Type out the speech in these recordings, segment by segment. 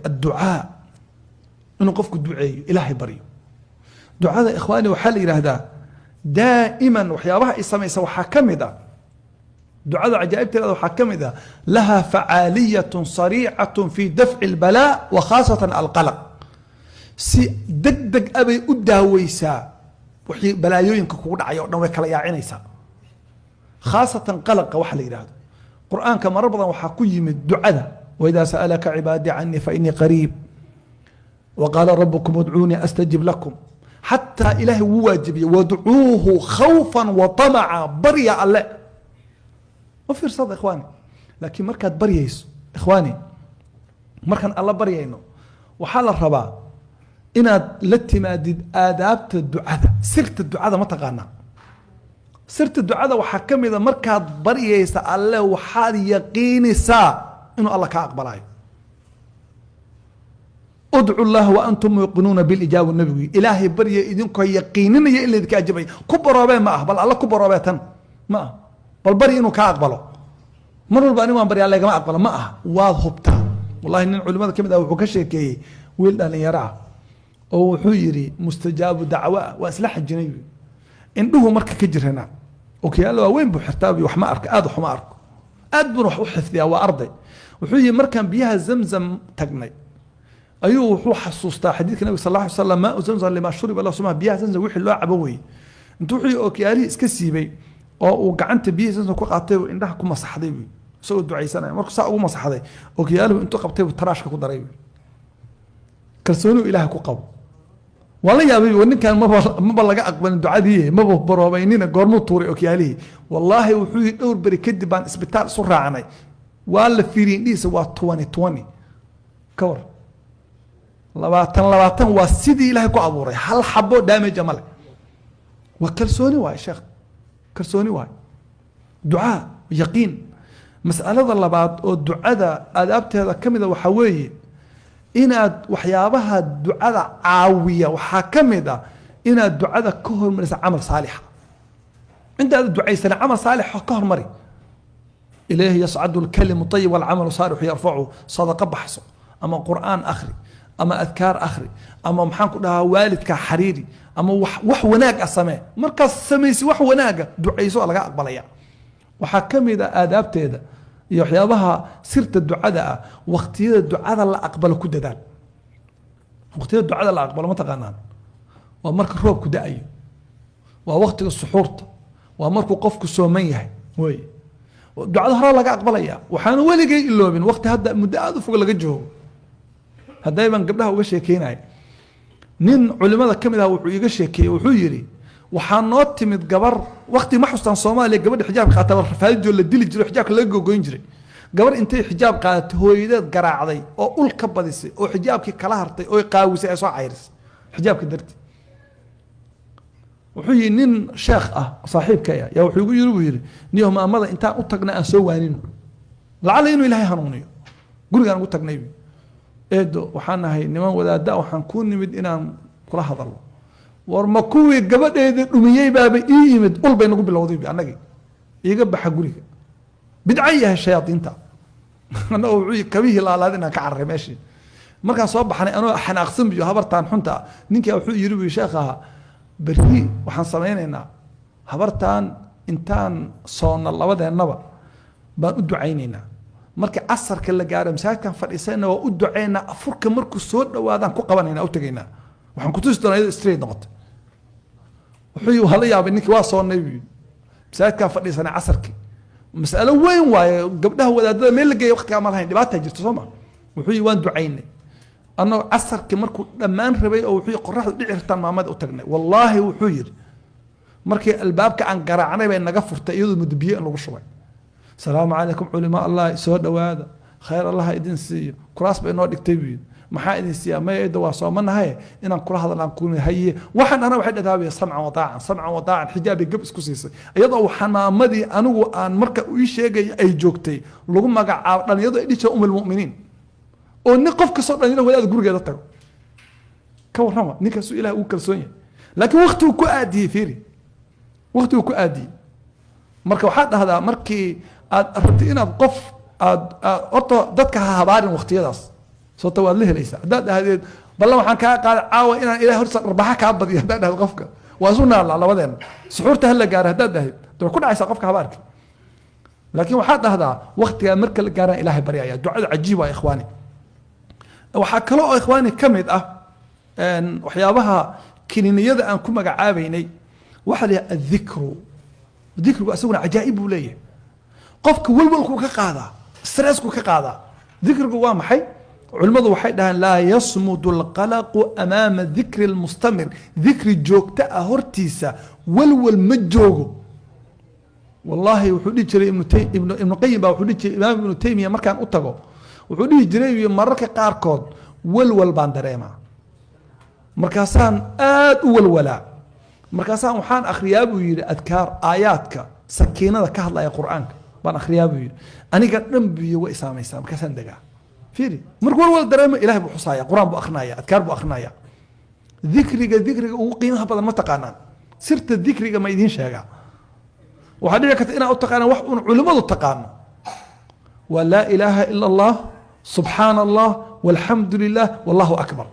Adducaa, inuu qofku duceeyo, Ilaahay baryo. Ducada, ikhwaani, waxaa la yidhaahdaa daa'iman waxyaabaha ay samaysa waxaa ka mid ah, ducada cajaa'ibteeda waxaa ka mid ah لها فعالية سريعة في دفع البلاء وخاصة القلق. Si deg deg abay u daaweysaa wixii balaayooyinka kugu dhacaya o dhan, way kala yaacinaysaa, khaasatan qalaqa waxa la yidhahdo. Qur-aanka marar badan waxaa ku yimid ducada: وإذا سألك عبادي عني فإني قريب وقال ربكم ادعوني أستجب لكم. Xataa Ilaahay wuu waajibiyey: وادعوه خوفا وطمعا. Barya Alle u fiirsada, ikhwaani. Laakiin markaad baryayso, ikhwaani, markaan Alla baryayno, waxaa la rabaa inaad la timaadid aadaabta ducada. Sirta ducada ma taqaanaa? Sirta ducada waxaa ka mid a, markaad baryaysa Alle, waxaad yaqiinisaa inuu Alla kaa aqbalayo. ادعوا الله وأنتم موقنون بالإجابة. Nabigu: Ilaahay barya idinkoo yaqiininaya in laydinka ajabay. Ku baroobee ma ah, bal Alla ku baroobee tan ma ah, bal bari inuu kaa aqbalo. Mar walba anigu waan baryaa, lagama aqbalo ma aha, waad hubtaa. Wallahi, nin culimada ka mid ah wuxuu ka sheekeeyey wiil dhalinyaro ah oo wuxuu yidhi mustajaabu dacwo ah. Waa isla xajinay. Indhuhu marka ka jirana, okiyaalo waaweyn buu xirtaa, wax ma arko, aad wax uma arko, aad buuna wax u xifdiyaa, waa arday. Wuxuu yihi markaan biyaha Zamzam tagnay ayuu wuxuu xasuustaa xadiidka nabig صلى الله عليه وسلم: ماء زمزم لما شرب له. Suma biyaha Zamzam wixii loo cabo weye. Intuu wuxuu yihi okiyaalihii iska siibay oo uu gacanta biyihii Zamzam ku qaatay, uu indhaha ku masaxday buu, isagoo ducaysanaya. Markuu saa ugu masaxday, okiyaaluhu intuu qabtay buu taraashka ku daray buu. Kalsooni uu Ilaahay ku qabo. Waa la yaabay, war ninkan maba laga aqbalin ducadii, maba baroobaynina, goormuu tuuray okiyaalihii? Wallaahi, wuxuu yihi dhowr beri kadib baan isbitaal isu raacnay, waa la fiiriyey indhihiisa, waa 20/20. Ka war, 20/20, waa sidii Ilaahay ku abuuray, hal xabo damage male. Waa kalsooni waay, sheekh, kalsooni waay, ducaa, yaqiin. Mas'alada labaad oo ducada aadaabteeda ka mida waxaa weeye inaad waxyaabaha ducada caawiya waxaa ka mid ah inaad ducada ka hormarisa camal saalixa. Intaada ducaysana camal saalixa ka hormari. إليه يصعد الكلم الطيب والعمل الصالح يرفعه. Sadaqa baxso, ama Qur'aan akhri, ama adkaar akhri, ama maxaan ku dhahaa, waalidka xariiri, ama wax wanaag ah samee. Markaas samaysi wax wanaaga, ducayso, laga aqbalaya. Waxaa ka mid ah aadaabteeda iyo waxyaabaha sirta ducada ah, waqtiyada ducada la aqbalo ku dadaal. Waqtiyada ducada la aqbalo ma taqaanaan? Waa marka roobku da-ayo, waa waqtiga suxuurta, waa markuu qofku sooman yahay wey. Ducada horaa laga aqbalaya. Waxaana weligay iloobin waqti hadda muddo aada u fog laga joogo, hadday baan gabdhaha uga sheekeynay, nin culimada ka mid ah wuxuu iiga sheekeeyey. Wuxuu yidhi waxaa noo timid gabar, waqti ma xustaan, Soomaaliya gabadha xijaabka qaata la rafaadi, la dili jiray, xijaabka laga gogoyn jiray. Gabar intay xijaab qaadatay hooyadeed garaacday oo ul ka badisay oo xijaabkii kala hartay oo qaawisay, ay soo cayrisay xijaabka darti. Wuxuu yihi nin sheekh ah saaxiibkaya yaa wuxuu igu yiri, buu yidhi: "Niyo maamada intaan u tagna aan soo waanino, lacala inuu Ilaahay hanuuniyo." Gurigaan ugu tagnay. "Eedo, waxaan nahay niman wadaada, waxaan kuu nimid inaan kula hadalno." "War ma kuwii gabadheeda dhumiyey baaba ii yimid?" Ul bay nagu bilowday annagii. "Iiga baxa guriga, bidco yahay shayaadiinta." Annagoo, wuxuu kabihii laalaad inaan ka cararay meeshii. Markaan soo baxnay anoo xanaaqsan biyo habartaan xunta ah, ninkaa wuxuu yiri, buu sheekh ahaa: "Berri waxaan samaynaynaa, habartaan intaan soonna labadeennaba baan u ducaynaynaa. Marka casarka la gaaro masaajidkan fadhiisana waa u ducaynaa, afurka markuu soo dhawaadaan ku qabanayna, u tegaynaa, waxaan kutusi doonaa iyadoo straight noqotay." Wuxuu yii waa la yaabay ninkii. "Waa soonnay," buu yidhi, "masaajidkaan fadhiisanay casarkii." Mas'alo weyn waaye, gabdhaha wadaadada meel la geeya waqtigaa ma lahayn, dhibaataa jirto soo ma. Wuxuu yii waan ducaynay annagoo casarkii markuu dhammaan rabay oo wuxuu yii qoraxdu dhici rabtaan maamada u tagnay. Wallaahi, wuxuu yidhi, markii albaabka aan garaacnay bay naga furtay iyadoo muddo biyo in lagu shubay. "Asalaamu calaykum, culimaa Allah, soo dhowaada, khayr Allah idin siiyo." Kuraas bay noo dhigtay, buu yidhi. "Maxaa idin siiyaa?" "Maya ida, waa soomanahay, inaan kula hadlaan ku haye." Waxaan ana waxay dhahdaa سمعا وطاعة, سمعا وطاعة. Xijaab bay gab isku siisay iyadoo waxaan maamadii anigu aan marka ii sheegaya ay joogtay lagu magacaabo dhalinyaradu ay dhihi jireen أم المؤمنين, oo nin qof kastoo dhalinyaro wadaada gurigeeda tago. Ka warrama, ninkaasuu Ilaah ugu kalsoon yahay, laakiin waqtigu ku aadiyey, fiiri, waqtigu ku aadiyey. Marka waxaad dhahdaa markii aad rabtid inaad qof aad horta dadka ha habaarin waqtiyadaas. Sababta waad la helaysaa haddaad dhahdeed ballan waxaan kaa qaada caawa inaan Ilahay horta dharbaxa kaa badiyo. Haddaad dhahdo qofka waa isu naallaa labadeena, suxuurta hala gaaro haddaad dhahdid, way ku dhacaysaa qofka habaarki. Laakiin waxaad dhahdaa waktigaa marka la gaaraan Ilahay baryaya. Ducada cajiib waa, ikhwaani. Waxaa kale oo, ikhwaani, ka mid ah waxyaabaha kininiyada aan ku magacaabaynay waxaa la yidhaha adikru. Dikrigu asaguna cajaa'ib buu leeyahay. Qofka welwelkuu ka qaadaa, stressku ka qaadaa. Dikrigu waa maxay? Culimmadu waxay dhahaan: laa yasmudu alqalaqu amaama dikri lmustamir. Dikri joogto ah hortiisa welwel ma joogo. Wallahi, wuxuu dhihi jiray Ibnu Qayim baa wuxuu dhihi jiray, Imaam Ibnu Taymiya markaan u tago wuxuu dhihi jiray: mararka qaarkood welwel baan dareemaa, markaasaan aad u walwalaa, markaasaan waxaan akhriyaa, buu yidhi, adkaar, aayaadka sakiinada ka hadlaya Qur'aanka baan akhriyaa, buu yidhi. Aniga dhan biyo way saamaysaa, markaasaan degaa. Fiiri, markuu walwal dareemo Ilahay buu xusaaya, Qur-aan buu akhrinaya, adkaar buu akhrinaya. Dikriga ugu qiimaha badan ma taqaanaan? Sirta dikriga ma idiin sheegaa? Waxaa dhici karta inaad u taqaanaan wax uun culimmadu taqaano. Waa laa ilaaha ila Allah, subxaana Allah, walxamdu lilah, wallahu akbar.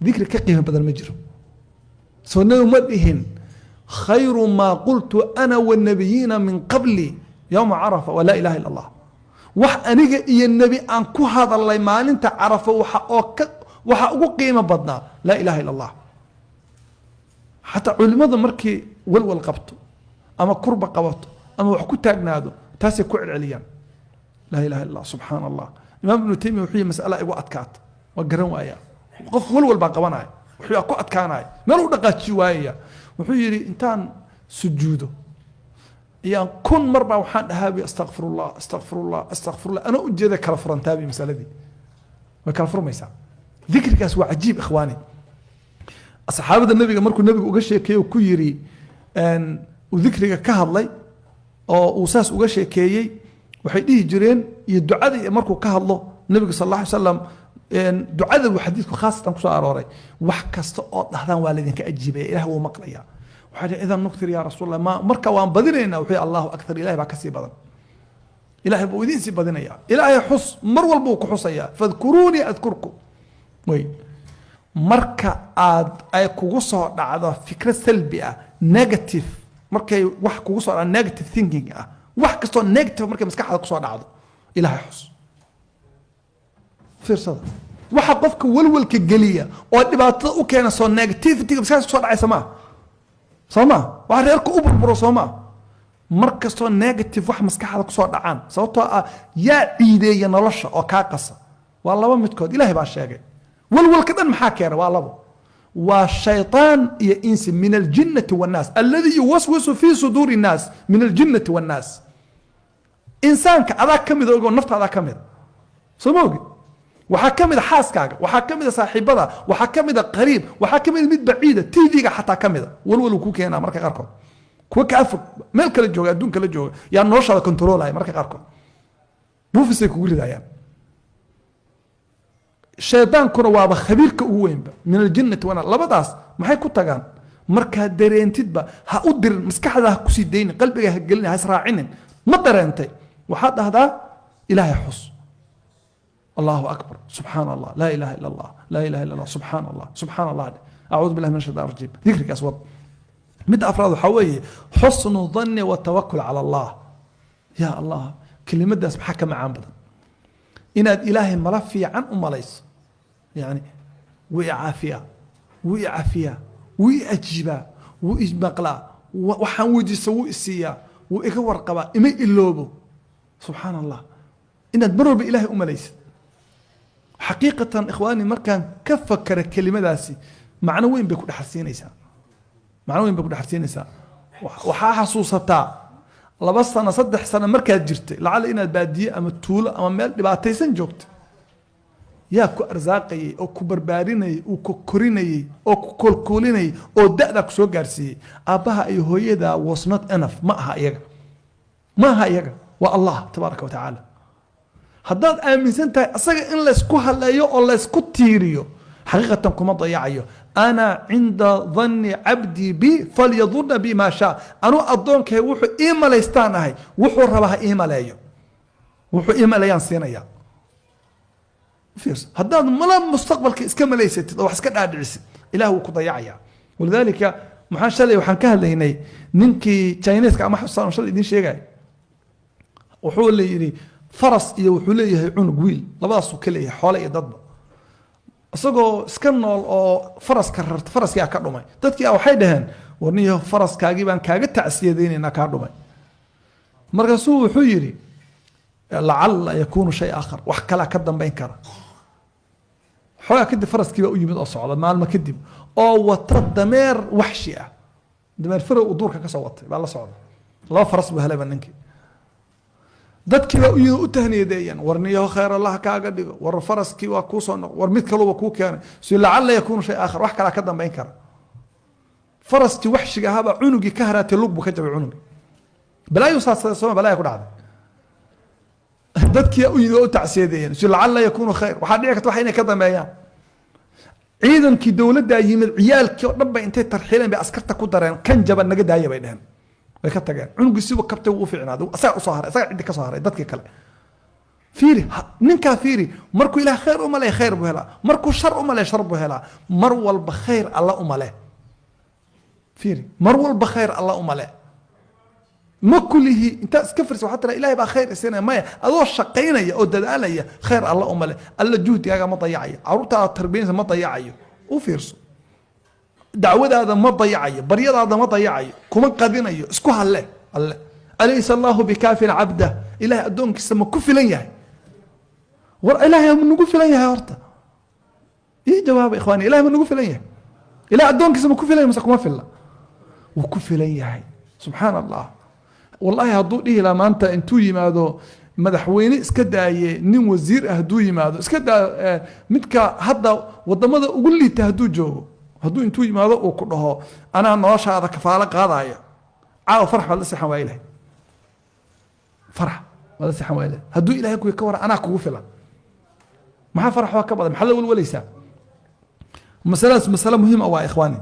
Dikri ka qiimo badan ma jiro. Soo nabi ma dhihin: khayru maa qultu ana wاnabiyiina min qabli yowma carafa wa laa ilaha ila Allah? Wax aniga iyo nebi aan ku hadalay maalinta Carafa waxa oo ka waxa ugu qiimo badnaa laa ilaha ila Allah. Xataa culimada markii walwal qabto ama kurba qabato ama wax ku taagnaado, taasay ku celceliyaan: laa ilaha illa Allah, subxaana Allah. Imaam Ibnu Taymiya wuxuu yihi: mas'ala igu adkaata, waa garan waaya. Qof walwal baa qabanaya, wuxuu ku adkaanaya, meel u dhaqaaji waayaya. Wuxuu yidhi: intaan sujuudo ayaan 1000 mar baa waxaan dhahaabi astaqfirullah, astaqfirullah, astaqfirullah, anoo ujeeda kala furantaabi, masaladii way kala furmaysaa. Dikrigaas waa cajiib, ikhwaani. Saxaabada nabiga markuu nabigu uga sheekeeyey oo ku yiri, uu dikriga ka hadlay oo uu saas uga sheekeeyey, waxay dhihi jireen iyo ducada markuu ka hadlo nabiga sal alla alay slam, ducada buu xadiidku khaasatan kusoo arooray: wax kasta oo dhahdaan waa laydinka ajiibaya, Ilaah wuu maqlaya. Waxaa dhihi: idan nuktir ya rasuul Allah, ma marka waan badinaynaa? Wuxuu: Allahu akthar, Ilahay baa kasii badan, Ilahay buu idiin sii badinaya. Ilaahay xus, mar walba uu ku xusayaa. Fadkuruunii adkurkum. Wey marka aad ay kugu soo dhacdo fikrad salbi ah, negative, markay wax kugu soo dhacdo negative thinking ah, wax kastoo negative markay maskaxda kusoo dhacdo, Ilaahay xus. Fiirsada, waxa qofka walwalka geliya oo dhibaatada u keena soo negativity maskaxda kusoo dhacaysa maaha? Soo maa waxa reerka u burburo? Soo maa mar kastoo negative wax maskaxda kusoo dhacaan? Sababtoo ah yaa ciideeya nolosha oo kaa qasa? Waa laba midkood. Ilahay baa sheegay walwalka dhan maxaa keena. Waa labo: waa shayطaan iyo insi, min aljinnati والnaas, alladii yuwaswisu fi suduuri الnaas min aljinnati والnaas. Insaanka adaa ka mida, ogo naftaadaa ka mida, soo ma ogid? Waxaa ka mida xaaskaaga, waxaa ka mida saaxiibada, waxaa ka mida qariib, waxaa ka mida mid baciida, TV-ga xataa ka mida. Walwal uu ku keenaa marka qaarkood. Kuwa kaa fog, meel kala jooga, adduun kala jooga, yaa noloshaada controlaya. Marka qaarkood buufisay kugu ridayaan. Shaydaankuna waaba khabiirka ugu weynba, min aljinnati wana. Labadaas maxay ku tagaan? Markaad dareentidba ha u dirin maskaxda, ha kusii daynin, qalbiga ha gelin, ha israacinin. Ma dareentay? Waxaad dhahdaa Ilaahay xus: allahu akbar, subxaan Allah, laa ilaha ila Allah, laa ilaha illa Allah, subxaan Allah, subxaan Allah, acuudu billahi min ashaytaan rajiim. Dikrigaas wad. Midda afraad waxaa weeye xusnu danni watawakul cala Allah. Ya Allah, kelimadaas maxaa ka macaan badan? Inaad Ilaahay mala fiican u malayso, yani wuu i caafiyaa, wuu i cafiyaa, wuu i ajiibaa, wuu i maqlaa, waxaan weydiista wuu i siiyaa, wuu iga warqabaa, ima iloobo. Subxaan Allah, inaad mar walba Ilaahay u malaysid. Xaqiiqatan, ikhwaani, markaan ka fakara kelimadaasi macno weyn bay ku dhexarsiinaysaa, macno weyn bay ku dhexarsiinaysaa. Waxaa xasuusataa 2 sano, 3 sano markaad jirtay, lacalla inaad baadiye ama tuulo ama meel dhibaataysan joogta, yaa ku arsaaqayay oo ku barbaarinayay, uu ku korinayay oo ku koolkoolinayay oo da'daa ku soo gaarsiiyey? Aabbaha iyo hooyada was not enough. Ma aha iyaga, ma aha iyaga, waa Allah tabaaraka wa tacaala. Haddaad aaminsan tahay asaga in laysku haleeyo oo laysku tiiriyo, xaqiiqatan kuma dayacayo. Ana cinda danni cabdii bi falyadunna bi maa shaa. Anuu addoonkay wuxuu ii malaystaan ahay, wuxuu rabaa ha ii maleeyo, wuxuu ii maleeyaan siinaya. Fiirso, haddaad mala mustaqbalka iska malaysatid oo wax iska dhaadhicisid, Ilaah wuu ku dayacayaa. Walidaalika maxaan shalay waxaan ka hadlaynay ninkii Chineska ama xusaan shalay idiin sheegay. Wuxuu la yidhi faras iyo wuxuu leeyahay cunug wiil, labadaasuu ka leeyahay xoole iyo dadba. Isagoo iska nool oo faraska rarta, faraskii ka dhumay. Dadkii waxay dhaheen, war niyo, faraskaagii baan kaaga tacsiyadaynaynaa kaa dhumay. Markaasuu wuxuu yidhi, lacalla yakuunu shay aakhar, wax kalaa ka dambayn kara. Xoogaa kadib faraskii baa u yimid oo socda maalmo kadib oo wata dameer waxshi ah, dameer farow uu duurka ka soo watay baa la socda. Laba faras buu helayba ninkii. Dadkii baa u yimid, u tahniyadeeyeen, war niyaho, khayr Allah kaaga dhigo, war faraskii waa kuu soo noq, war mid kaluba kuu keenay. Si lacalla yakuunu shay aakhar, wax kalaa ka dambayn kara. Faraskii waxshiga ahaabaa cunugii ka haraatay, lug buu ka jabay cunugii. Balaayu saasada sooma, balaaya ku dhacday. Dadkii u yimid oo u tacsiyadeeyeen, si lacalla yakuunu khayr, waxaa dhici karta wax inay ka dambeeyaan. Ciidankii dowladdaa yimid, ciyaalkii oo dhan bay intay tarxiileen bay askarta ku dareen. Kan jaban naga daaya bay dheheen, way ka tageen. Cunugii sibu kabtay, wuu u fiicnaaday, asagaa usoo haray, asagaa ciddi ka soo haray dadkii kale. Fiiri ninkaa, fiiri, markuu Ilaah khayr u malay khayr buu helaa, markuu shar u malay shar buu helaa. Mar walba khayr Alla u male. Fiiri, mar walba khayr Alla u male. Ma kulihi intaa iska firsa waxaa tiraa Ilahay baa khayr isinaya. Maya, adoo shaqaynaya oo dadaalaya khayr Alla u male. Alla juhdigaaga ma dayacayo, carruurtaada tarbiyanaysa ma dayacayo, u fiirso, dacwadaada ma dayacayo, baryadaada ma dayacayo, kuma qadinayo. Isku halle alle. Alaysa allahu bikaafin cabdah? Ilahay addoonkiisa ma ku filan yahay? War Ilaahay ma nagu filan yahay? Horta ii jawaaba, ikhwaani, Ilahay ma nagu filan yahay? Ilahay addoonkiisa ma ku filan yahay mase kuma filla? Wuu ku filan yahay. Subxaan Allah, wallahi hadduu dhihi lahaa maanta intuu yimaado madaxweyne iska daaye, nin wasiir ah hadduu yimaado, iska daa midka hadda wadamada ugu liita hadduu joogo, hadduu intuu yimaado uu ku dhaho anaa noloshaada kafaalo qaadaya, caawa farax baad la seexan waa ilahay, farax baad la seexan waa ilahay. Hadduu Ilahay kuwi ka waran anaa kugu filan, maxaa farax waa ka badan? Maxaad la walwalaysaa? Masaladaas masale muhiim ah waa, ikhwaani.